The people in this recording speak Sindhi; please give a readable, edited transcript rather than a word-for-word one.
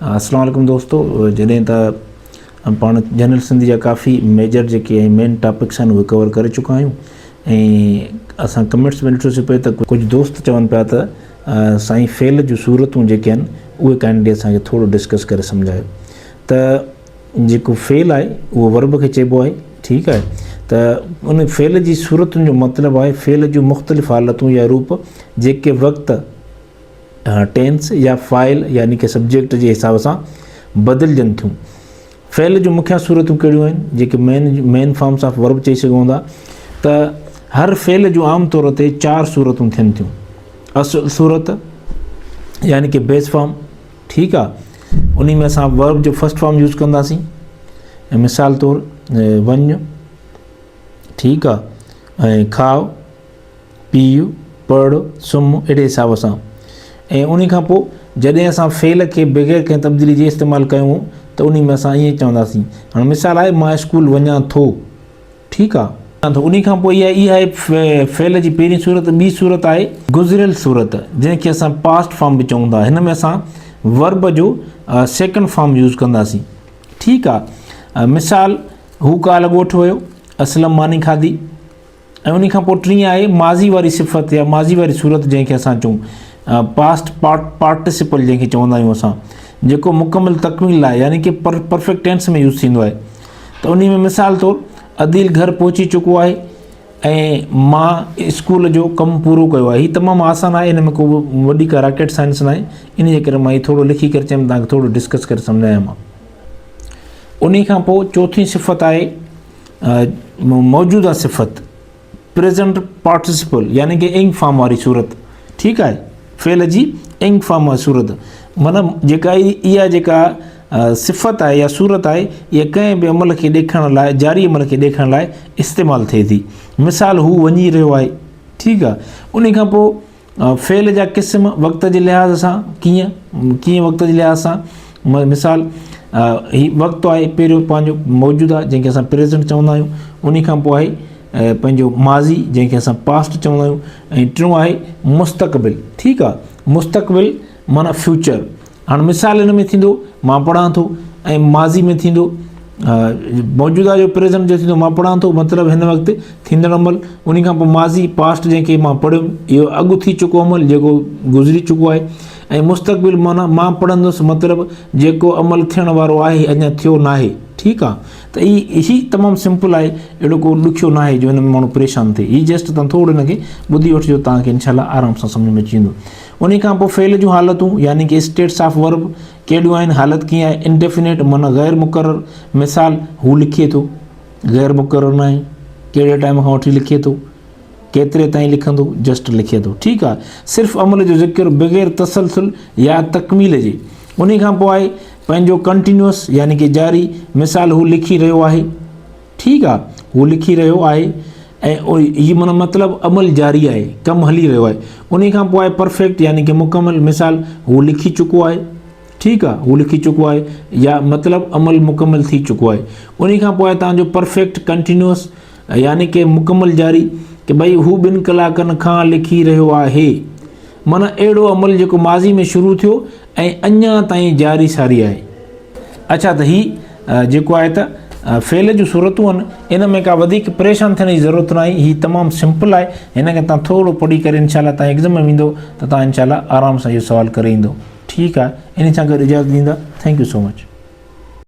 اسلام عليڪم دوستو جڏهن ته پاڻ جنرل سنڌي جا ڪافي ميجر جيڪي ۽ مين ٽاپڪس آهن اهي ڪور ڪري چڪا آهيون ۽ اسان ڪمينٽس ۾ ڏٺوسي پئي ته ڪجهه دوست چون پيا ته سائين فعل جون صورتون جيڪي آهن اهي ڪائنڊلي اسان کي ٿورو ڊسڪس ڪري سمجهايو ته جيڪو فعل آهي اهو ورب کي چئبو آهي ٺيڪ آهي ته ان فعل جي صورتن جو مطلب آهي فعل جون مختلف حالتون يا روپ جيڪي وقت ٽينس يا فاعل يعني ڪي سبجيڪٽ جي حساب سان بدلجن ٿيون. فعل جون مکيه صورتون ڪهڙيون آهن جيڪي مين مين فارمس آف ورب چئي سگهون ٿا ته هر فعل جون عام طور تي چار صورتون ٿين ٿيون. اصل صورت يعني ڪي بيس فارم ٺيڪ آ انهي ۾ اسان ورب جو فرسٽ فارم يوز ڪنداسين مثال طور وڃ ٺيڪ آ ۽ کاء پيء، پڙهه، سمهه اهڙي حساب سان ۽ انهي کان پوء جڏهن اسان فعل کي بغير ڪنهن تبديلي جي استعمال ڪيون ته انهي ۾ اسان ائين چونداسين هاڻ مثال آهي مان اسڪول وڃان ٿو ٺيڪ آ. انهي کان پوء اها اها آهي فعل جي پهرين صورت ٻي صورت آهي گذريل صورت جنهن کي اسان پاسٽ فارم به چئون ٿا هن ۾ اسان ورب جو سيڪنڊ فارم يوز ڪنداسين ٺيڪ آ مثال هو ڪالهه ڳوٺ ويو اسلم ماني کاڌي. ۽ انهي کان پوء ٽين آهي ماضي واري صفت يا ماضي واري صورت جنهن کي اسان چئون پاسٽ پارٽ پارٽيسپل جنهن کي چوندا آهيون اسان جيڪو مڪمل تڪميل لاء يعني ڪي پرفيڪٽ ٽينس ۾ يوز ٿيندو آهي ته انهي ۾ مثال طور عديل گهر پهچي چڪو آهي ۽ مان اسڪول جو ڪم پورو ڪيو آهي هي تمام آسان آهي ان ۾ ڪو وڏي ڪا راڪيٽ سائنس ناهي ان جي ڪري مان هي ٿورو لکي ڪري چيم توهان کي ٿورو ڊسڪس ڪري سمجهايان مان انهي کان پوء چوٿين صفت آهي موجوده صفت پريزنٽ پارٽيسپل يعني ڪي انگ فارم واري صورت ٺيڪ آهي فعل جي انگ فارم واري صورت معنی جيڪا اها جيڪا صفت آهي يا صورت آهي اها ڪنهن به عمل کي ڏيکارڻ لاء جاري عمل کي ڏيکارڻ لاء استعمال ٿئي ٿي مثال هو وڃي رهيو آهي ٺيڪ آهي ان کان پوء فعل جا قسم وقت جي لحاظ سان ڪيئن ڪيئن وقت جي لحاظ سان مثال هي وقت آهي پهريون پنهنجو موجوده جنهن کي اسان پريزنٽ چوندا آهيون ان کان پوء آهي پنهنجو ماضي جنهن کي اسان پاسٽ چوندا آهيون ۽ ٽيون آهي مستقبل ٺيڪ آهي مستقبل معنی فيوچر هاڻ مثال ان ۾ ٿيندو مان پڙهان ٿو ۽ ماضي ۾ ٿيندو موجوده جو پريزنٽ جو ٿيندو مان پڙهان ٿو مطلب هن وقت ٿيندڙ عمل ان کان پوء ماضي پاسٽ جنهن کي مان پڙهيم اهو اڳ ٿي چڪو عمل جيڪو گذري چڪو آهي ۽ مستقبل معنی مان پڙهندس مطلب جيڪو عمل ٿيڻ وارو آهي اڃا ٿيو ناهي ٺيڪ آ ته هي هي تمام سمپل آهي اهڙو ڪو ڏکيو ناهي جو هن ۾ ماڻهو پريشان ٿئي هي جسٽ تان ٿورو هن کي ٻڌي وٺجو تان کي انشاء الله آرام سان سمجھ ۾ اچي ويندو انهي کان پوء فعل جون حالتون يعني ڪي اسٽيٽس آف ورب ڪهڙيون آهن، حالت ڪيئن آهي، انڊيفينيٽ معنيٰ غير مقرر، مثال، هو لکي ٿو، غير مقرر ناهي، ڪهڙي ٽائيم کان وٺي لکي ٿو، ڪيتري تائين لکندو، جسٽ لکي ٿو، ٺيڪ آهي، صرف عمل جو ذڪر بغير تسلسل يا تڪميل جي. انهي کان پوء آهي پنهنجو ڪنٽينيوس يعني ڪي جاري، مثال، هو لکي رهيو آهي. ٺيڪ آ هو لکي رهيو آهي ۽ هي معنيٰ مطلب عمل جاري آهي ڪم هلي رهيو آهي انهي کان پوء آهي پرفيڪٽ يعني ڪي مڪمل مثال هو لکي چڪو آهي ٺيڪ آ هو لکي چڪو آهي يا مطلب عمل مڪمل ٿي چڪو آهي انهي کان پوء آهي تان جو پرفيڪٽ ڪنٽينيوس يعني ڪي مڪمل جاري ڪي ڀئي هو ٻن ڪلاڪن کان لکي رهيو آهي معنيٰ اهڙو عمل جيڪو ماضي ۾ شروع ٿيو ۽ اڃا تائين جاري ساري آهي. اڇا ته هي جيڪو آهي ته فعل جون صورتون آهن ان ۾ ڪا وڌيڪ پريشان ٿيڻ جي ضرورت ناهي هي تمام سمپل آهي هن کي تان ٿورو پڙهي ڪري انشاء الله تان ايگزام ۾ ويندو ته تان انشاء الله آرام سان اهو سوال ڪري ايندو ٺيڪ آهي ان سان گڏ اجازت ڏيندا thank you so much.